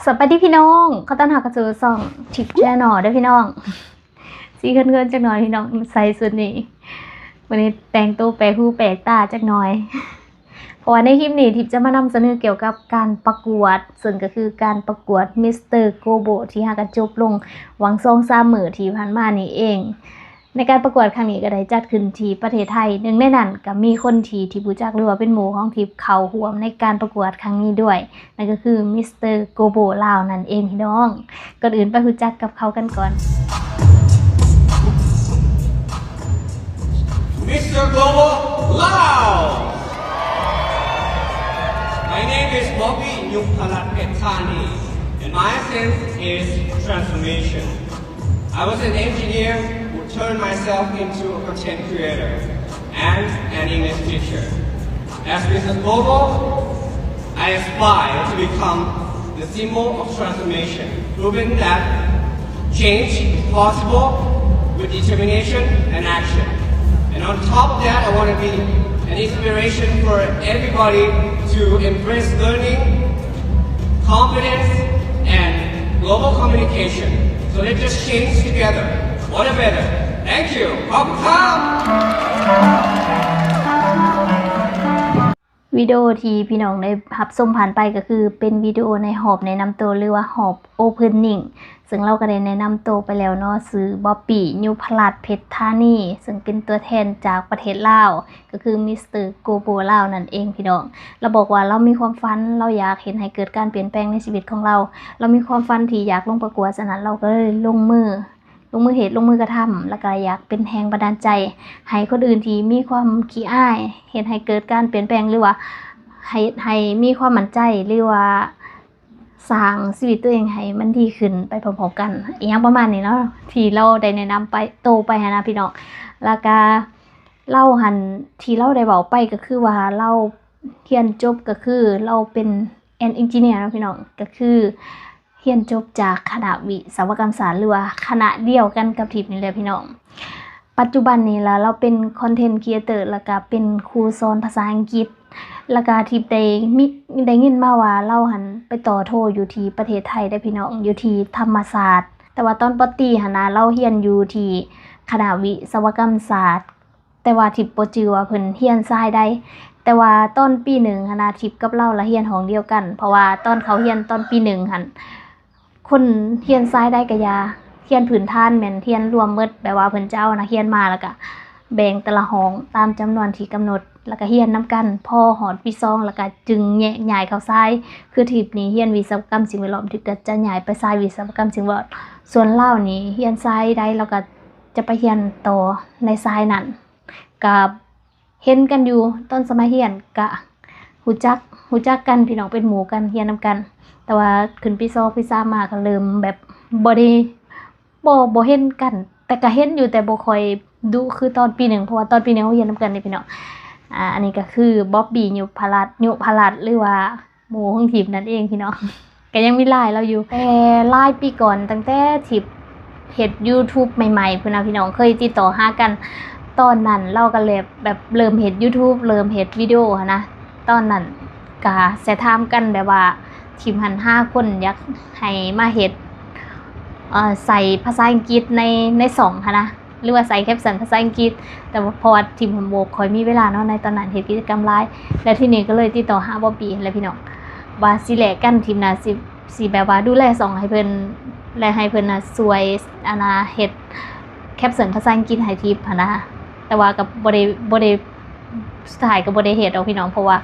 ສະບາຍດີພີ່ນ້ອງ, ຂໍຕ້ອນຮັບເຂົ້າສູ່ຊ່ອງ Tip Channel ເດີ້ພີ່ນ້ອງ. ຊິເຂີນໆຈັກໜ້ອຍພີ່ນ້ອງ ໃສ່ຊຸດນີ້. ມື້ນີ້ແຕ່ງໂຕແປກຫູແປກຕາຈັກໜ້ອຍ ເພາະວ່າໃນຄລິບນີ້ ທິບຈະມານຳສະເໜີກ່ຽວກັບການປະກວດ, ເຊິ່ງກໍຄືການປະກວດ Mister Global ທີ່ຫາກະຈົບລົງຫວ່າງສອງສາມມື້ທີ່ຜ່ານມານີ້ເອງ. ໃນການປະກວດຄັ້ງນີ້ກໍໄດ້ຈັດຂຶ້ນທີ່ປະເທດໄທ, ໜຶ່ງໃນນັ້ນກໍມີຄົນທີ່ ທີ່ຮູ້ຈັກ ຫຼືວ່າເປັນໝູ່ຂອງທີ່ເຂົ້າຮ່ວມໃນການປະກວດຄັ້ງນີ້ດ້ວຍ, ນັ້ນກໍຄື Mister Global ລາວ ນັ້ນເອງພີ່ນ້ອງ. ກ່ອນອື່ນໄປຮູ້ຈັກກັບເຂົາກັນກ່ອນ. Mister Global Laos. My name is Bobby Nyupalat Pethani, and my essence is transformation. I was an engineer who turned myself into a content creator and an English teacher. As Mister Global, I aspire to become the symbol of transformation, proving that change is possible with determination and action. And on top of that, I want to be an inspiration for everybody to embrace learning, confidence, and global communication. So let's just change together for the better. Thank you. ຂອບຄຸນຄັບ. ວິດີໂອທີ່ພີ່ນ້ອງໄດ້ຮັບຊົມຜ່ານໄປ ກໍຄືເປັນວິດີໂອໃນຮອບແນະນຳໂຕ ຫຼືວ່າຮອບ Opening ເຊິ່ງລາວກໍໄດ້ແນະນຳໂຕໄປແລ້ວເນາະ, ຊື່ ບອບບີ້ ຍຸພະລັດ ເພັດທານີ ເຊິ່ງເປັນຕົວແທນຈາກປະເທດລາວ ກໍຄື Mister Global ລາວ ນັ້ນເອງພີ່ນ້ອງ. ລາວບອກວ່າລາວມີຄວາມຝັນ, ລາວຢາກເຮັດໃຫ້ເກີດການປ່ຽນແປງໃນຊີວິດຂອງລາວ, ລາວມີຄວາມຝັນທີ່ຢາກລົງປະກວດ, ສະນັ້ນລາວກໍເລີຍລົງມື ລົງມືເຮັດ ລົງມືກະທຳ ແລ້ວກໍຢາກເປັນແຮງບັນດານໃຈໃຫ້ຄົນອື່ນທີ່ມີຄວາມຂີ້ອາຍ, ເຮັດໃຫ້ເກີດການປ່ຽນແປງ ຫຼືວ່າເຮັດໃຫ້ມີຄວາມໝັ້ນໃຈ ຫຼືວ່າສ້າງຊີວິດຕົວເອງໃຫ້ມັນດີຂຶ້ນໄປພ້ອມໆກັນ ອີ່ຫຍັງປະມານນີ້ເນາະ ທີ່ລາວໄດ້ແນະນຳໄປ ໂຕໄປຫັ້ນນະພີ່ນ້ອງ. ແລ້ວກະລາວຫັ້ນ ທີ່ລາວໄດ້ເວົ້າໄປກໍຄືວ່າລາວຮຽນຈົບ ກໍຄືລາວເປັນ an engineer ເນາະພີ່ນ້ອງ, ກໍຄື ຮຽນຈົບຈາກຄະນະວິສະວະກຳສາດ ຫຼືວ່າຄະນະດຽວກັນກັບທິບນີ້ແຫຼະພີ່ນ້ອງ. ປັດຈຸບັນນີ້ລະ ລາວເປັນ content creator ແລ້ວກະເປັນຄູສອນພາສາອັງກິດ, ແລ້ວກະທິບໄດ້ມີ ໄດ້ຍິນມາວ່າລາວຫັ້ນໄປຕໍ່ໂທຢູ່ທີ່ປະເທດໄທເດ້ພີ່ນ້ອງ, ຢູ່ທີ່ທຳມະສາດ. ແຕ່ວ່າຕອນ ป.ตรี ຫັ້ນນະ ລາວຮຽນຢູ່ທີ່ຄະນະວິສະວະກຳສາດ. ແຕ່ວ່າທິບບໍ່ຈື່ວ່າເພິ່ນຮຽນສາຍໃດ, ແຕ່ວ່າຕອນປີໜຶ່ງຫັ້ນນະ ທິບກັບລາວລະຮຽນຫ້ອງດຽວກັນ, ເພາະວ່າຕອນເຂົາຮຽນຕອນປີໜຶ່ງຫັ້ນ ຄົນຮຽນສາຍໃດກະຢ່າ, ຮຽນພື້ນຖານແມ່ນຮຽນລວມໝົດ, ແບບວ່າເພິ່ນຈະເອົານັກຮຽນມາ ແລ້ວກະແບ່ງແຕ່ລະຫ້ອງຕາມຈຳນວນທີ່ກຳນົດ, ແລ້ວກະຮຽນນຳກັນ, ພໍຮອດປີສອງແລ້ວກະຈຶ່ງແຍກຍ້າຍເຂົ້າສາຍ. ຄືທິບນີ້ຮຽນວິສະວະກຳສິ່ງແວດລ້ອມ, ທິບກະຈະຍ້າຍໄປສາຍວິສະວະກຳສິ່ງແວດລ້ອມ. ສ່ວນລາວນີ້ຮຽນສາຍໃດ ລາວກະ ຈະໄປຮຽນຕໍ່ໃນສາຍນັ້ນ. ກະເຫັນກັນຢູ່ ຕອນສະໄໝຮຽນກະຮູ້ຈັກ ຮູ້ຈັກກັນພີ່ນ້ອງ, ເປັນໝູ່ກັນ ຮຽນນຳກັນ. ແຕ່ວ່າຂຶ້ນປີສອງ ປີສາມມາກະເລີ່ມແບບບໍ່ໄດ້ ບໍ່ ບໍ່ເຫັນກັນ, ແຕ່ກະເຫັນຢູ່ ແຕ່ບໍ່ຄ່ອຍດຸຄືຕອນປີໜຶ່ງ ເພາະວ່າຕອນປີໜຶ່ງເຮົາຮຽນນຳກັນເດ້ພີ່ນ້ອງ. ອາ ອັນນີ້ກະຄື ບອບບີ້ ຍຸພະລັດ ຍຸພະລັດ ຫຼືວ່າ ໝູ່ຂອງທິບນັ້ນເອງພີ່ນ້ອງ. ກະຍັງມີລາຍລາວຢູ່ ແຕ່ຫຼາຍປີກ່ອນ ຕັ້ງແຕ່ທິບເຮັດ YouTube ໃໝ່ໆ ພຸ້ນນະພີ່ນ້ອງ, ເຄີຍຕິດຕໍ່ຫາກັນ. ຕອນນັ້ນລາວກະເລີ່ມແບບເລີ່ມເຮັດ YouTube ເລີ່ມເຮັດວິດີໂອຫັ້ນນະ. ຕອນນັ້ນກະແຊດຖາມກັນແບບວ່າ ທິບຫັ້ນຫາຄົນຢາກໃຫ້ມາເຮັດ ເອີ ໃສ່ພາສາອັງກິດໃນ ໃນຊ່ອງຫັ້ນນະ. ຫຼືວ່າໃສ່ແຄັບຊັນພາສາອັງກິດ, ແຕ່ວ່າເພາະວ່າທິບບໍ່ຄ່ອຍມີເວລາເນາະ ໃນຕອນນັ້ນເຮັດກິດຈະກຳຫຼາຍ. ແລ້ວທີນີ້ກໍເລີຍຕິດຕໍ່ຫາບອບບີ້ຫັ້ນແຫຼະພີ່ນ້ອງ ວ່າຊິແລກກັນ ທິບນະ ຊິ ຊິແບບວ່າດູແລຊ່ອງໃຫ້ເພິ່ນ ແລະໃຫ້ເພິ່ນນະຊ່ວຍ ອັນນະ ເຮັດແຄັບຊັນພາສາອັງກິດໃຫ້ທິບຫັ້ນນະ. ແຕ່ວ່າກໍບໍ່ໄດ້ ບໍ່ໄດ້ ສຸດທ້າຍກໍບໍ່ໄດ້ເຮັດດອກພີ່ນ້ອງ ເພາະວ່າ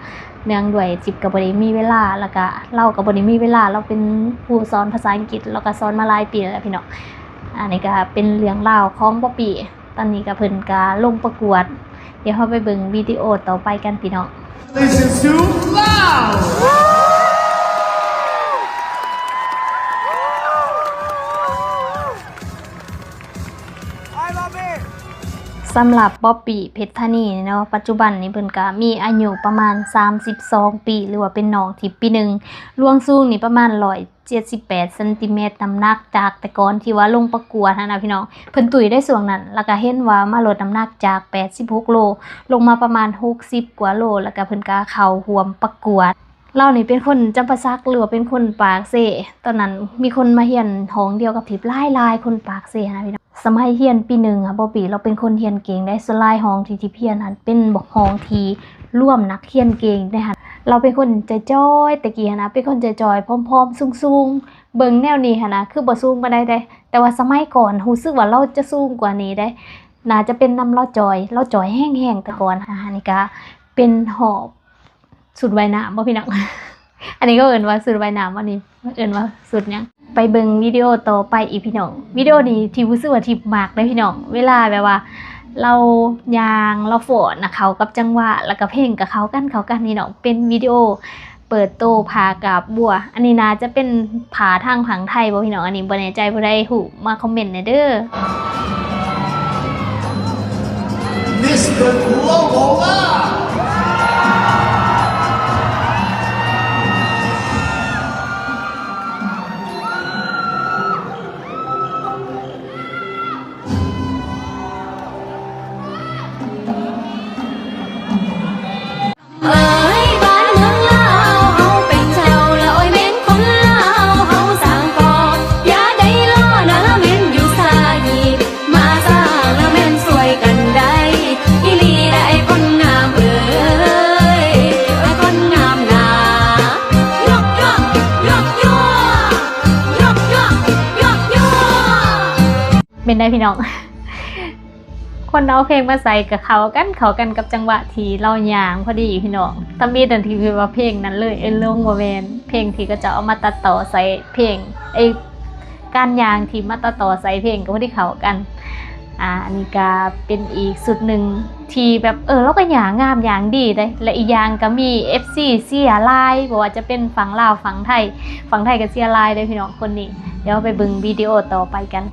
ເນື່ອງດ້ວຍທິບກໍບໍ່ໄດ້ມີເວລາ ແລ້ວກະລາວກໍບໍ່ໄດ້ມີເວລາ. ລາວເປັນຄູສອນພາສາອັງກິດ ລາວກໍສອນມາຫຼາຍປີແລ້ວແຫຼະພີ່ນ້ອງ. ອັນນີ້ກໍເປັນເລື່ອງລາວຂອງບອບປີ້. ຕອນນີ້ກໍເພິ່ນກໍລົງປະກວດ, ດຽວເຮົາໄປເບິ່ງວິດີໂອຕໍ່ໄປກັນພີ່ນ້ອງ. Congratulations to Laos! ສຳລັບບອບປີ້ ເພັດທານີ ເນາະ, ປັດຈຸບັນນີ້ເພິ່ນກະມີອາຍຸປະມານສາມສິບສອງປີ ຫຼືວ່າເປັນນ້ອງທີ່ປີໜຶ່ງ, ລວງສູງນີ້ປະມານຮ້ອຍເຈັດສິບແປດຊັນຕີແມັດ, ນ້ຳໜັກຈາກແຕ່ກ່ອນທີ່ວ່າລົງປະກວດຫັ້ນນະພີ່ນ້ອງ, ເພິ່ນຕຸ້ຍໄດ້ຊ່ວງນັ້ນ, ແລ້ວກະເຫັນວ່າມາລົດນ້ຳໜັກຈາກແປດສິບຫົກໂລ ລົງມາປະມານຫົກສິບກວ່າໂລ, ແລ້ວກະເພິ່ນກະເຂົ້າຮ່ວມປະກວດ. ລາວນີ້ເປັນຄົນຈຳປາສັກ ຫຼືວ່າເປັນຄົນປາກເຊ. ຕອນນັ້ນມີຄົນມາຮຽນຫ້ອງດຽວກັບທິບຫຼາຍໆ ຄົນປາກເຊຫັ້ນນະພີ່ນ້ອງ. ສະໄໝຮຽນປີໜຶ່ງອະ ບອບບີລາວເປັນຄົນຮຽນເກັ່ງໄດ໋, ສ່ວນຫຼາຍຫ້ອງທີ່ທິບຮຽນຫັ້ນເປັນຫ້ອງທີ່ລວມນັກຮຽນເກັ່ງໄດ໋ຫັ້ນ. ລາວເປັນຄົນຈ່ອຍໆ ແຕ່ກີ້ຫັ້ນນະ ເປັນຄົນຈ່ອຍໆ ຜອມໆ ສູງໆ. ເບິ່ງແນວນີ້ຫັ້ນນະ ຄືບໍ່ສູງປານໃດເດ້, ແຕ່ວ່າສະໄໝກ່ອນຮູ້ສຶກວ່າລາວຈະສູງກວ່ານີ້ເດ້. ໜ້າຈະເປັນນຳລາວຈ່ອຍ, ລາວຈ່ອຍແຮງໆ ແຕ່ກ່ອນ. ອັນນີ້ກະເປັນຮອບຊຸດວ່າຍນ້ຳບໍ່ພີ່ນ້ອງ? ອັນນີ້ເຂົາເອີ້ນວ່າຊຸດວ່າຍນ້ຳບໍ່ນີ້? ເອີ້ນວ່າຊຸດຫຍັງ? ໄປເບິ່ງວິດີໂອຕໍ່ໄປອີກພີ່ນ້ອງ. ວິດີໂອນີ້ທີ່ຮູ້ສຶກວ່າທິບມັກເດ້ພີ່ນ້ອງ, ເວລາແບບວ່າລາວຍ່າງ ລາວຟ້ອນນະ ເຂົ້າກັບຈັງຫວະ ແລ້ວກະເພງກະເຂົ້າກັນ ເຂົ້າກັນພີ່ນ້ອງ. ເປັນວິດີໂອ ເປີດໂຕຜ້າກາບບົວ. ອັນນີ້ໜ້າຈະເປັນຜ້າທາງຝັ່ງໄທບໍ່ພີ່ນ້ອງ? ອັນນີ້ບໍ່ແນ່ໃຈ, ຜູ້ໃດຮູ້ມາຄອມເມັນແດ່ເດີ. Mister Global Love. ເອີຍ ບ້ານເມືອງລາວ ເຮົາເປັນເຈົ້າ ລະໂອຍແມ່ນຄົນລາວ ເຮົາສ້າງກໍ່ ຢ່າໄດ້ລໍນະ ລະແມ່ນຢູ່ສາຍ ມາສ້າງ ລະແມ່ນຊ່ວຍກັນໄດ້ ອີ່ຫຼີລະໄອ້ຄົນງາມເອີຍ ເອີຍຄົນງາມນາ ຍົກ ຍົກ ຍົກ ຍົກ ເປັນໃດພີ່ນ້ອງ? ຄົນເອົາເພງມາໃສ່ກະເຂົ້າກັນ ເຂົ້າກັນກັບຈັງຫວະທີ່ລາວຍ່າງພໍດີພີ່ນ້ອງ. ທຳອິດນັ້ນທີ່ວ່າເພງນັ້ນເລີຍ, ເອີ ລົງບໍ່ແມ່ນ, ເພງທີ່ເຂົາເຈົ້າເອົາມາຕັດຕໍ່ໃສ່ເພງ ເອີ ການຍ່າງທີ່ມາຕັດຕໍ່ໃສ່ເພງກະພໍດີເຂົ້າກັນ. ອາ ອັນນີ້ກະເປັນອີກຊຸດໜຶ່ງທີ່ແບບ ເອີ ລາວກະຍ່າງງາມຍ່າງດີເດ້ ແລະ ອີກຢ່າງກະມີເອັຟຊີເຊຍຫຼາຍ ບໍ່ວ່າຈະເປັນຝັ່ງລາວ ຝັ່ງໄທ, ຝັ່ງໄທກະເຊຍຫຼາຍເດ້ພີ່ນ້ອງຄົນນີ້. ດຽວໄປເບິ່ງວິດີໂອຕໍ່ໄປກັນ.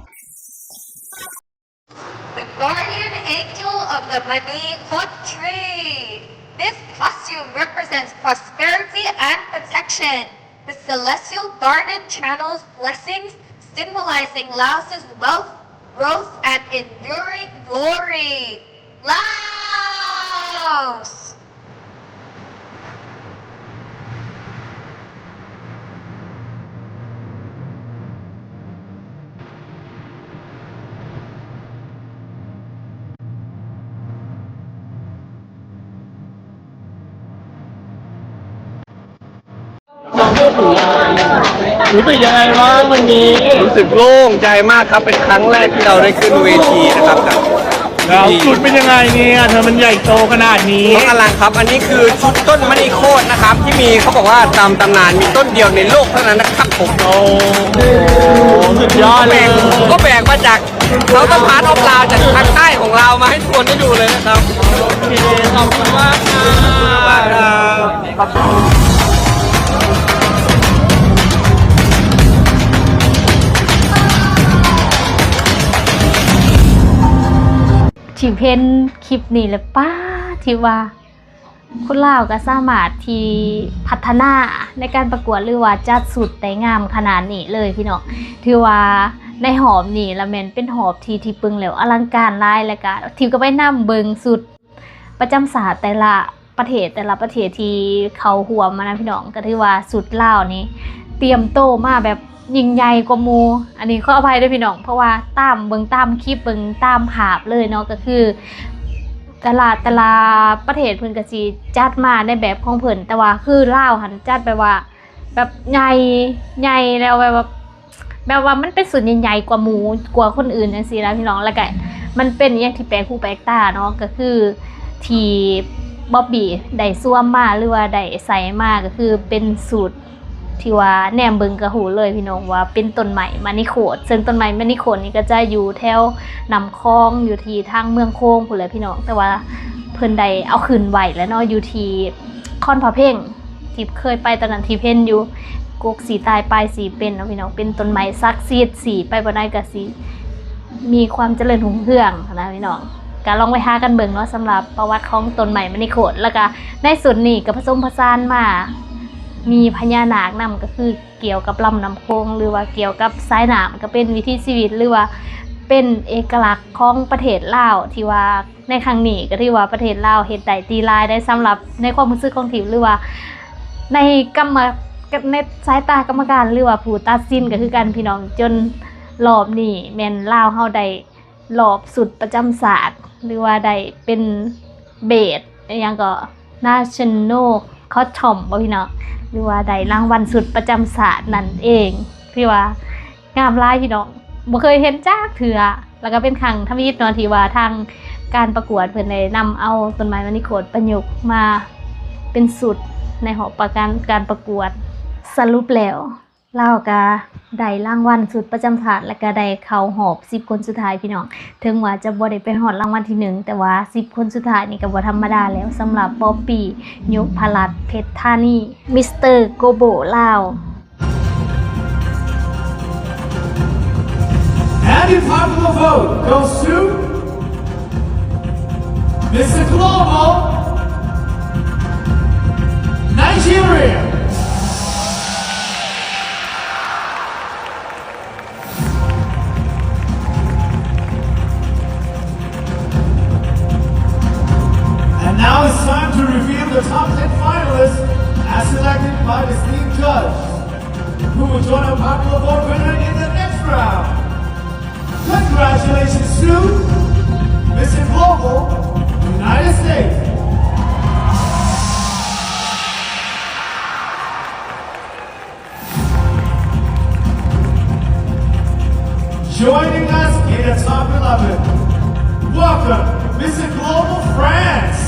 The guardian angel of the Manikot tree. This costume represents prosperity and protection. The celestial garden channels blessings, symbolizing Laos's wealth, growth, and enduring glory. Laos! รู้สึกยังไงบ้างวันนี้? รู้สึกโล่งใจมากครับ เป็นครั้งแรกที่เราได้ขึ้นเวทีนะครับ กับ แล้วชุดเป็นยังไงเนี่ย เธอมันใหญ่โตขนาดนี้ น้องอลังครับ อันนี้คือชุดต้นมณีโคตรนะครับ ที่มี เขาบอกว่าตามตำนานมีต้นเดียวในโลกเท่านั้นนะครับผม โอ้โห สุดยอดเลย ก็แบก ก็แบกมาจาก เราต้องพาน้องลาวจากทางใต้ของเรามาให้ทุกคนได้ดูเลยนะครับ โอเค ขอบคุณมากค่ะ ທີ່ເຫັນຄລິບນີ້ແລ້ວ ປ້າ ທີ່ວ່າ ຄົນລາວກໍສາມາດທີ່ພັດທະນາໃນການປະກວດ ຫຼືວ່າຈັດຊຸດໄດ້ງາມຂະໜາດນີ້ເລີຍພີ່ນ້ອງ. ຖືວ່າໃນຮອບນີ້ລະແມ່ນເປັນຮອບທີ່ ທີ່ເບິ່ງແລ້ວອະລັງການຫຼາຍ ແລະກະທິບກໍໄປນຳເບິ່ງຊຸດປະຈຳຊາດແຕ່ລະປະເທດ ແຕ່ລະປະເທດທີ່ເຂົ້າຮ່ວມຫັ້ນນະພີ່ນ້ອງ. ກໍຖືວ່າຊຸດລາວນີ້ຕຽມໂຕມາແບບ ຍິ່ງໃຫຍ່ກວ່າໝູ່. ອັນນີ້ຂໍອະໄພເດີພີ່ນ້ອງ ເພາະວ່າຕາມເບິ່ງຕາມຄລິບ ເບິ່ງຕາມພາບເລີຍເນາະ ກໍຄືແຕ່ລະ ແຕ່ລະປະເທດເພິ່ນກໍຊິຈັດມາໃນແບບຂອງເພິ່ນ ແຕ່ວ່າຄືລາວຫັ້ນຈັດແບບວ່າ ແບບໃຫຍ່ ໃຫຍ່ແລ້ວແບບວ່າ ແບບວ່າມັນເປັນຊຸດໃຫຍ່ໆກວ່າໝູ່ ກວ່າຄົນອື່ນຈັ່ງຊີ້ນະພີ່ນ້ອງ. ແລ້ວກະມັນເປັນອີ່ຫຍັງທີ່ແປກຫູແປກຕາເນາະ ກໍຄືທີ່ບອບບີໄດ້ສວມມາ ຫຼືວ່າໄດ້ໃສ່ມາ ກໍຄືເປັນຊຸດ ທີ່ວ່າແນມເບິ່ງກໍຮູ້ເລີຍພີ່ນ້ອງວ່າເປັນຕົ້ນໄມ້ມະນີໂຄດ ເຊິ່ງຕົ້ນໄມ້ມະນີໂຄດນີ້ກໍຈະຢູ່ແຖວນ້ຳຂອງ ຢູ່ທີ່ທາງເມືອງໂຂງພຸ້ນແຫຼະພີ່ນ້ອງ. ແຕ່ວ່າເພິ່ນໄດ້ເອົາຂຶ້ນໄວ້ແລ້ວເນາະ ຢູ່ທີ່ຄອນພະເພັງ ທີ່ເຄີຍໄປຕອນນັ້ນທີ່ເຫັນຢູ່ ກົກສີຕາຍປາຍສີເປັນເນາະພີ່ນ້ອງ ເປັນຕົ້ນໄມ້ສັກສິດ ສີໄປບ່ອນໃດກໍຊິ ມີຄວາມຈະເລີນຮຸ່ງເຮືອງນະພີ່ນ້ອງ. ກະລອງໄປຫາກັນເບິ່ງເນາະ ສຳລັບປະຫວັດຂອງຕົ້ນໄມ້ມະນີໂຄດ. ແລ້ວກະໃນຊຸດນີ້ກະປະສົມປະສານມາ ມີພະຍານາກນຳ ກໍຄືກ່ຽວກັບລຳນ້ຳໂຂງ ຫຼືວ່າກ່ຽວກັບສາຍນ້ຳ ກໍເປັນວິຖີຊີວິດ ຫຼືວ່າເປັນເອກະລັກຂອງປະເທດລາວ ທີ່ວ່າ ໃນຄັ້ງນີ້ກໍຖືວ່າປະເທດລາວເຮັດໄດ້ດີຫຼາຍໄດ໋ ສຳລັບໃນຄວາມຮູ້ສຶກຂອງທິບ ຫຼືວ່າ ໃນກຳມະ ໃນສາຍຕາກຳມະການ ຫຼືວ່າຜູ້ຕັດສິນກໍຄືກັນພີ່ນ້ອງ, ຈົນລອບນີ້ແມ່ນລາວເຮົາໄດ້ລອບຊຸດປະຈຳຊາດ ຫຼືວ່າໄດ້ເປັນເບສ ອີ່ຫຍັງກໍ National Costume ບໍ່ພີ່ນ້ອງ ຫຼືວ່າໄດ້ລາງວັນຊຸດປະຈຳຊາດນັ້ນເອງ. ຖືວ່າ ງາມຫຼາຍພີ່ນ້ອງ, ບໍ່ເຄີຍເຫັນຈັກເທື່ອ ແລ້ວກໍເປັນຄັ້ງທຳອິດເນາະ ທີ່ວ່າທາງການປະກວດເພິ່ນໄດ້ນຳເອົາຕົ້ນໄມ້ມະນີໂຄດປະຍຸກມາເປັນຊຸດໃນຮອບປະການ ການປະກວດ. ສະຫຼຸບແລ້ວ ລາວກໍໄດ້ລາງວັນຊຸດປະຈຳຊາດ ແລ້ວກໍໄດ້ເຂົ້າຮອບສິບຄົນສຸດທ້າຍພີ່ນ້ອງ. ເຖິງວ່າຈະບໍ່ໄດ້ໄປຮອດລາງວັນທີໜຶ່ງ ແຕ່ວ່າສິບຄົນສຸດທ້າຍນີ້ກໍບໍ່ທຳມະດາແລ້ວ ສຳລັບ Poppy ຍຸພະລັດ ເພັດທານີ Mister Global ລາວ. And the popular vote goes to Mister Global, Nigeria. And now it's time to reveal the top ten finalists as selected by the esteemed judge, who will join our popular vote winner in the next round. Congratulations to Mister Global, United States. Joining us in the top eleven, welcome, Mister Global France.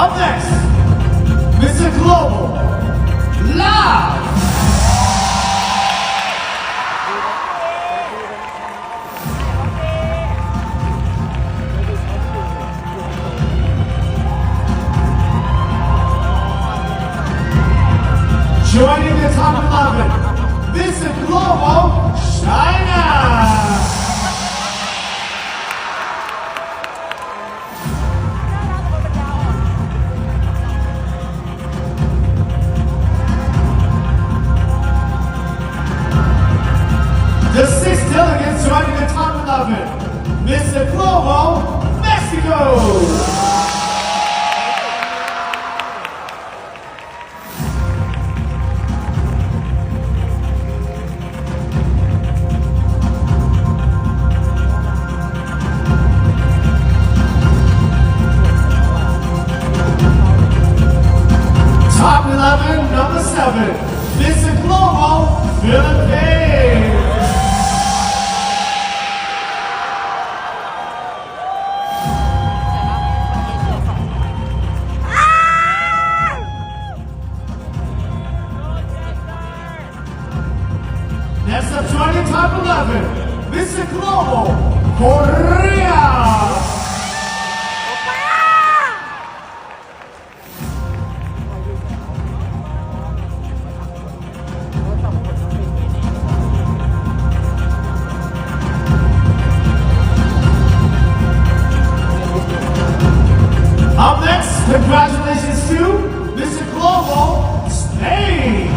Up next, Mister Global, Laos. Joining the top eleven, Mister Global, China. The sixth delegate joining the top eleven, Mister Global, Mexico. Top eleven, number seven, Mister Global, Philippines. Next up, joining top eleven, Mister Global, Korea. Up next, congratulations to Mister Global, Spain.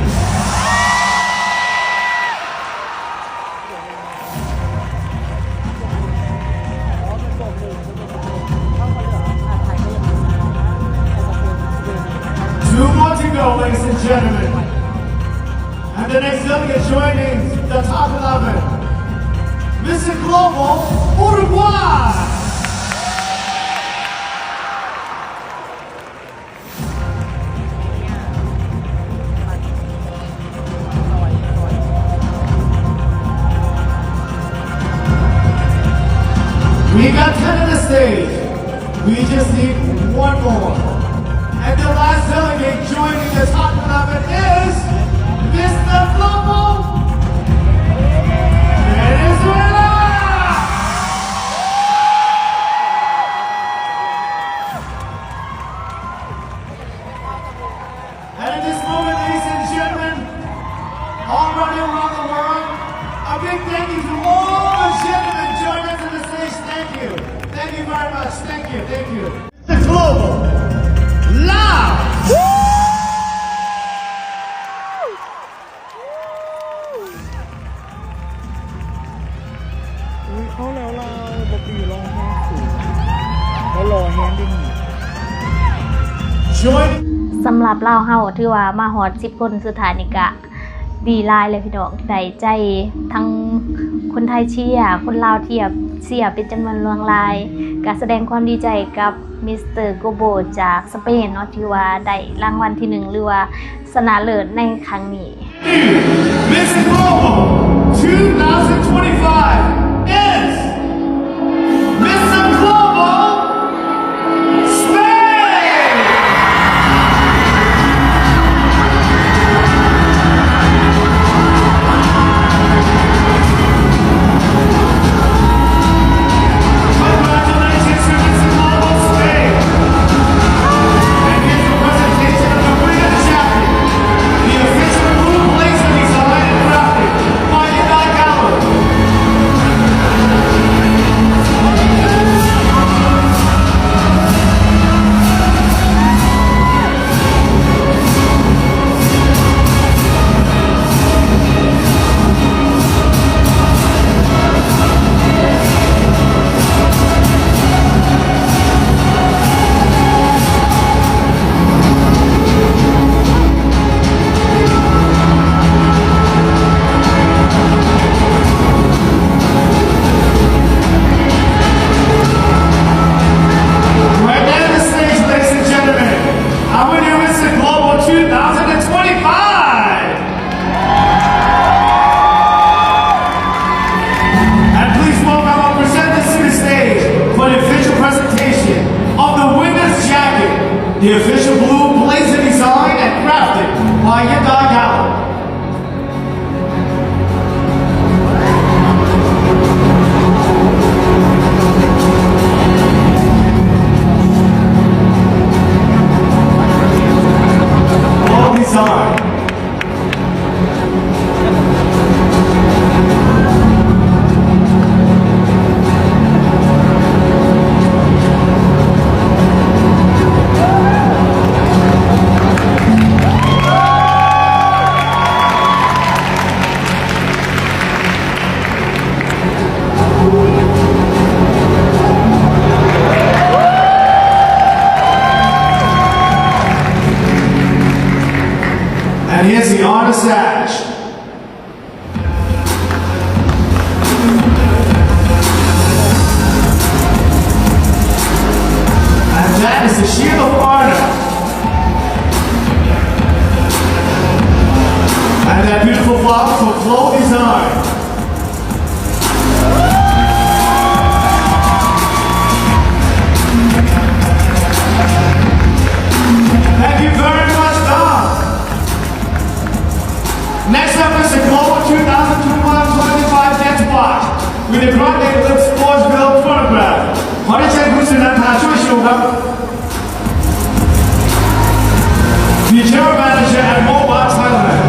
Two more to go, ladies and gentlemen. And the next delegate joining the top eleven, Mister Global, Uruguay. We got ten on the stage. We just need one more. And the last delegate joining the top eleven is Mister Global, Venezuela. And at this moment, ladies and gentlemen, all running around the world, a big thank you to all the gentlemen joining us on the stage. Thank you. Thank you very much. Thank you. Thank you. The Global, Laos. ອຸ້ຍ ເຂົ້າແລ້ວລາວ ບໍ່ຕີລອງແຮງສູງ ແລ້ວຫຼໍ່ແຮງເດ້ນີ້. ສຳລັບລາວເຮົາ ຖືວ່າມາຮອດສິບຄົນສຸດທ້າຍນີ້ກະດີຫຼາຍເລີຍພີ່ນ້ອງ ໄດ້ໃຈທັງຄົນໄທເຊຍ ຄົນລາວທຽບ ເຊຍເປັນຈຳນວນຫຼວງຫຼາຍ ກະສະແດງຄວາມດີໃຈກັບມິສເຕີໂກໂບຈາກສະເປນເນາະ ຖືວ່າໄດ້ລາງວັນທີໜຶ່ງ ຫຼືວ່າ ຊະນະເລີດໃນຄັ້ງນີ້. Miss Global two thousand twenty-five is Miss Global Spain! Congratulations to Miss Global Spain! And here's the presentation of the winner's jacket, the official blue blazer design and crafted by Yadai Gallo. Right now on the stage, ladies and gentlemen, our new Miss Global two thousand twenty-five. And please welcome our presenters to the stage for the official presentation of the winner's jacket, the official blue blazer designed and crafted by Yadai Gallo. All design. And here's the honor sash. And that is the shield of honor. And that beautiful flower from Flow Design. Thank you very much, Dom. Next up is the Global two thousand twenty-five Dance Watch with the Broadway Live Sportsville Phonograph. ຂໍເຊີນຄູນສຸນັນທາ ຊ່ວຍຊູ The General Manager at Mobile Thailand.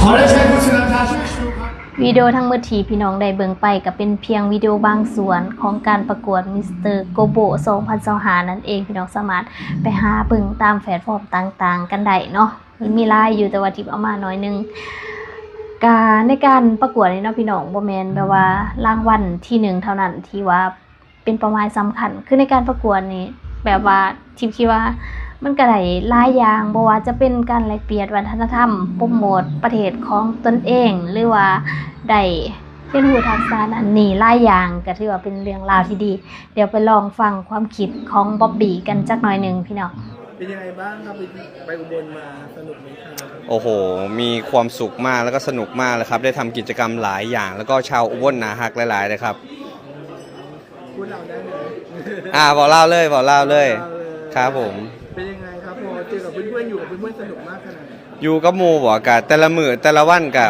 ຂໍເຊີນຄູນສຸນັນທາ ຊ່ວຍຊູ ຄັບ. ວິດີໂອທັງໝົດທີ່ພີ່ນ້ອງໄດ້ເບິ່ງໄປ ກໍເປັນພຽງວິດີໂອບາງສ່ວນຂອງການປະກວດມິສເຕີໂກໂບ ສອງພັນຊາວຫ້າ ນັ້ນເອງ. ພີ່ນ້ອງສາມາດໄປຫາເບິ່ງຕາມແພລດຟອມຕ່າງໆກັນໄດ້ເນາະ, ມີຫຼາຍຢູ່ ແຕ່ວ່າທິບເອົາມາໜ້ອຍໜຶ່ງ. ກະໃນການປະກວດນີ້ເນາະ ພີ່ນ້ອງ, ບໍ່ແມ່ນແບບວ່າລາງວັນທີໜຶ່ງເທົ່ານັ້ນທີ່ວ່າ ເປັນເປົ້າໝາຍສຳຄັນ. ຄືໃນການປະກວດນີ້ ແບບວ່າທິບຄິດວ່າມັນກະໄດ້ຫຼາຍຢ່າງ, ບໍ່ວ່າຈະເປັນການແລກປ່ຽນວັດທະນະທຳ, ໂປຣໂມດປະເທດຂອງຕົນເອງ ຫຼືວ່າໄດ້ ຮຽນຮູ້ທັກສະອັນນີ້ຫຼາຍຢ່າງ ກໍຖືວ່າເປັນເລື່ອງລາວທີ່ດີ. ດຽວໄປລອງຟັງຄວາມຄິດຂອງບອບບີກັນຈັກໜ້ອຍໜຶ່ງພີ່ນ້ອງ. ເປັນຍັງໄງບ້າງຄັບ ໄປ ໄປອຸບົນມາ ສະໜຸກໄໝຄັບ? ໂອ້ໂຫ ມີຄວາມສຸກມາກ ແລ້ວກໍສະໜຸກມາກເລີຍຄັບ ໄດ້ທຳກິດຈະກຳຫຼາຍຢ່າງ ແລ້ວກໍຊາວອຸບົນໜ້າຮັກຫຼາຍໆເລີຍຄັບ. ອືມ ພູດລາວໄດ້ເລີຍ. ອາ ເວົ້າລາວເລີຍ ເວົ້າລາວເລີຍ. ເວົ້າລາວເລີຍ ຄັບຜົມ. ເປັນຍັງໄງຄັບ ພໍເຈີກັບເພື່ອນໆ ຢູ່ກັບເພື່ອນໆ ສະໜຸກມາກຂະໜາດໃດ? ຢູ່ກັບໝູ່ບໍ ກະແຕ່ລະມື້ແຕ່ລະວັນກະ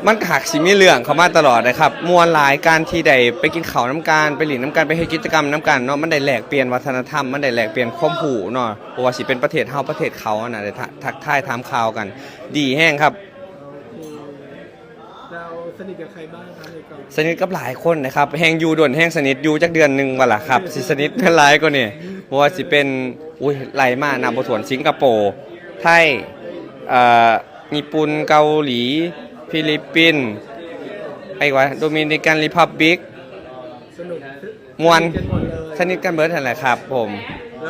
ມັນກະຫາກຊິມີເລື່ອງເຂົ້າມາຕະຫຼອດເດ້ຄັບ. ມ່ວນຫຼາຍ ການທີ່ໄດ້ໄປກິນເຂົ້ານຳກັນ ໄປຫຼິ້ນນຳກັນ ໄປເຮັດກິດຈະກຳນຳກັນເນາະ ມັນໄດ້ແລກປ່ຽນວັດທະນະທຳ ມັນໄດ້ແລກປ່ຽນຄວາມຮູ້ເນາະ ບໍ່ວ່າຊິເປັນປະເທດເຮົາປະເທດເຂົາຫັ້ນນະ ໄດ້ ທັກທາຍຖາມຂ່າວກັນ ດີແຮງຄັບ. ໂອເຄ ແລ້ວສະໜິດກັບໃຄບ້າງຄັບ ໃນກອງ? ສະໜິດກັບຫຼາຍຄົນນະຄັບ ແຮ່ງຢູ່ດົນແຮ່ງສະໜິດ ຢູ່ຈັກເດືອນໜຶ່ງວ່າລະຄັບ ຊິສະໜິດຫຼາຍກວ່ານີ້. ບໍ່ວ່າຊິເປັນ ອຸ້ຍ ໄລ່ມານັບບໍ່ຖ້ວນ ສິງກະໂປ ໄທ ເອີ ຍີ່ປຸ່ນ ເກົາຫຼີ ຟີລິບປິນ ໃຜວ່າ ໂດມິນິກັນຣີພັບບລິກ ສະໜຸກ ມ່ວນ ສະໜິດກັນໝົດເລີຍ ສະໜິດກັນເບິດຫັ້ນແຫຼະຄັບຜົມ.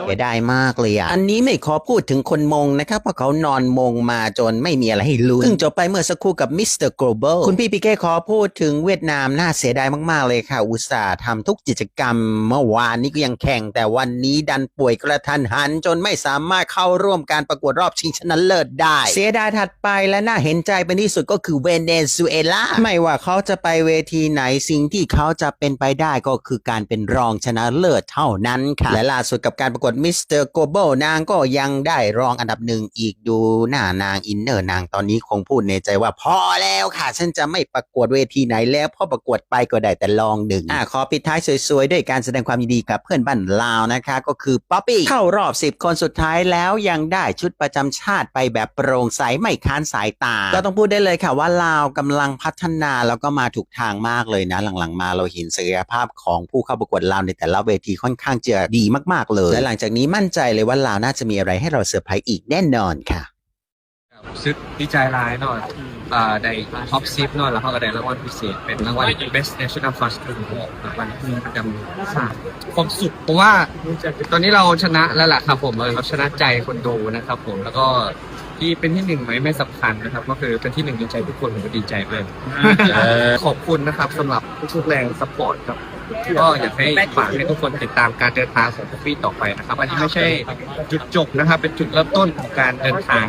ເສຍດາຍມາກເລີຍອະ ອັນນີ້ໄມ່ຂໍພູດເຖິງຄົນມົງນະຄັບ ເພາະເຂົານອນມົງມາຈົນໄມ່ມີອະໄລໃຫ້ລຸ້ນ. ເພິ່ງຈົບໄປເມື່ອສັກຄູ່ກັບມິສເຕີໂກລບອລ. ຄຸນພີ່ປີເກຂໍພູດເຖິງຫວຽດນາມ ໜ້າເສຍດາຍມາກໆເລີຍຄ່ະ ອຸດສ່າທຳທຸກກິດຈະກຳ ເມື່ອວານນີ້ກໍຍັງແຂ່ງ ແຕ່ວັນນີ້ດັນປ່ວຍກະທັນຫັນ ຈົນໄມ່ສາມາດເຂົ້າຮ່ວມການປະກວດຮອບຊິງຊະນະເລີດໄດ້ ເສຍດາຍຖັດ ໄປ ແລະ ໜ້າເຫັນໃຈເປັນທີ່ສຸດກໍຄືເວເນຊູເອລາ. ໄມ່ວ່າເຂົາຈະໄປເວທີໄຫນ ສິ່ງທີ່ເຂົາຈະເປັນໄປໄດ້ກໍຄືການເປັນຮອງຊະນະເລີດເທົ່ານັ້ນຄ່ະ. ແລະ ລ່າສຸດກັບການປະກວດມິສເຕີໂກລບອລ ນາງກໍຍັງໄດ້ຮອງອັນດັບໜຶ່ງອີກ. ດູໜ້ານາງ ອິນເນີນາງຕອນນີ້ຄົງພູດໃນໃຈວ່າ ພໍແລ້ວຄ່ະ ສັນຈະໄມ່ປະກວດເວທີໄຫນແລ້ວ ເພາະປະກວດໄປກໍໄດ້ແຕ່ຮອງໜຶ່ງ. ອາ ຂໍປິດທ້າຍສວຍໆ ດ້ວຍການສະແດງຄວາມຍິນດີກັບເພື່ອນບ້ານລາວນະຄະ ກໍຄືປັອບປີ້ ເຂົ້າຮອບສິບຄົນສຸດທ້າຍແລ້ວ ຍັງໄດ້ຊຸດປະຈຳ ຊາດໄປແບບໂປ່ງໃສໄມ່ຄ້ານສາຍຕາ. ກໍຕ້ອງພູດໄດ້ເລີຍຄ່ະວ່າ ລາວກຳລັງພັດທະນາ ແລ້ວກໍມາຖືກທາງມາກເລີຍນະ. ຫຼັງໆມາລາວເຫັນສັກກະຍະພາບຂອງຜູ້ເຂົ້າປະກວດລາວໃນແຕ່ລະເວທີຄ່ອນຂ້າງຈະດີມາກໆເລີຍ ແລະ ຫຼັງຈາກນີ້ໝັ້ນໃຈເລີຍວ່າ ລາວໜ້າຈະມີອະໄລໃຫ້ລາວເຊີໄພຣສ໌ອີກແນ່ນອນຄ່ະ. ຮູ້ສຶກດີໃຈຫຼາຍເນາະ ອືມ ອ່າ ໄດ້ຮອບສິບເນາະ ແລ້ວເຮົາກໍໄດ້ລາງວັນພິເສດ ເປັນລາງວັນ Best National Fast Food Award ລາງວັນປະຈຳຊາດ. ຄວາມສຸກ ເພາະວ່າຕອນນີ້ເຮົາຊະນະແລ້ວລະຄັບຜົມ ເຮົາຊະນະໃຈຄົນດູນະຄັບຜົມ ແລ້ວກໍ ທີ່ເປັນທີໜຶ່ງໄໝ່ ໄມ່ສຳຄັນນະຄັບ ກໍຄືເປັນທີໜຶ່ງໃນໃຈທຸກຄົນ ກໍດີໃຈເລີຍ. ເອີ ຂອບຄຸນນະຄັບ ສຳລັບທຸກໆແຮງຊັບພອດຄັບ. ກໍຢາກໃຫ້ ຝາກໃຫ້ທຸກຄົນຕິດຕາມການເດີນທາງຂອງພວກພີ່ຕໍ່ໄປນະຄັບ. ອັນນີ້ໄມ່ໃຊ່ຈຸດຈົບນະຄັບ ເປັນຈຸດເລີ່ມຕົ້ນຂອງການເດີນທາງ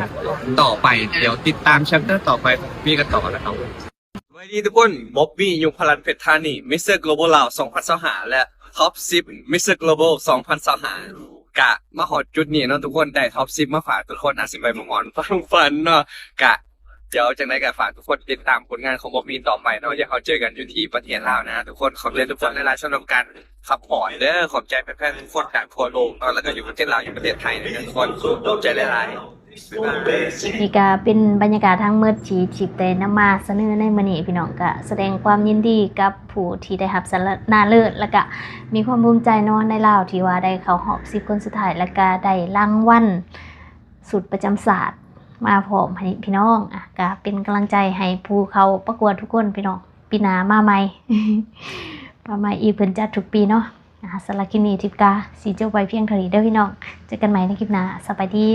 ຕໍ່ໄປ. ດຽວຕິດຕາມແຊັບເຕີຕໍ່ໄປຂອງພວກພີ່ກັນຕໍ່ນະຄັບ. ສະບາຍດີທຸກຄົນ ບອບບີ ຍຸງພະລັນ ເພັດທານີ ມິສເຕີໂກລບອລລາວ ສອງພັນຊາວຫ້າ ແລະ ທອບສິບ ມິສເຕີໂກລບອລ ສອງພັນຊາວຫ້າ ກະມາຮອດຈຸດນີ້ເນາະທຸກຄົນ ໄດ້ທອບສິບມາຝາກທຸກຄົນ ອາດຊິໄປໝ່ອງອ່ອນຟັງຝັນເນາະ. ກະ ດຽວຈັ່ງໃດກະຝາກທຸກຄົນຕິດຕາມຜົນງານຂອງບອບບີຕໍ່ໄປເນາະ. ດຽວເຮົາເຈີກັນຢູ່ທີ່ປະເທດລາວນະທຸກຄົນ. ຂອບໃຈທຸກຄົນຫຼາຍໆສຳລັບການ ຊັບພອດເດີ. ຂອບໃຈແຟນໆທຸກຄົນຈາກທົ່ວໂລກເນາະ ແລ້ວກໍຢູ່ປະເທດລາວ ຢູ່ປະເທດໄທນະທຸກຄົນ. ຂອບໃຈຫຼາຍໆ. ບາຍບາຍ. ນີ້ກະເປັນບັນຍາກາດທັງໝົດທີ່ທິບໄດ້ນຳມາສະເໜີໃນມື້ນີ້ພີ່ນ້ອງ. ກະສະແດງຄວາມຍິນດີກັບຜູ້ທີ່ໄດ້ຮັບຊະນະເລີດ ແລ້ວກະມີຄວາມພູມໃຈເນາະ ໃນລາວທີ່ວ່າໄດ້ເຂົ້າຮອບສິບຄົນສຸດທ້າຍ ແລ້ວກະໄດ້ລາງວັນຊຸດປະຈຳຊາດມາພ້ອມໃຫ້ພີ່ນ້ອງ. ອະ ກະເປັນກຳລັງໃຈໃຫ້ຜູ້ເຂົ້າປະກວດທຸກຄົນພີ່ນ້ອງ. ປີໜ້າມາໃໝ່ ມາໃໝ່ອີກ ເພິ່ນຈັດທຸກປີເນາະ. ອາ ສຳລັບຄລິບນີ້ທິບກະຊິຈົບໄວ້ພຽງເທົ່ານີ້ເດີພີ່ນ້ອງ. ເຈີກັນໃໝ່ໃນຄລິບໜ້າ. ສະບາຍດີ.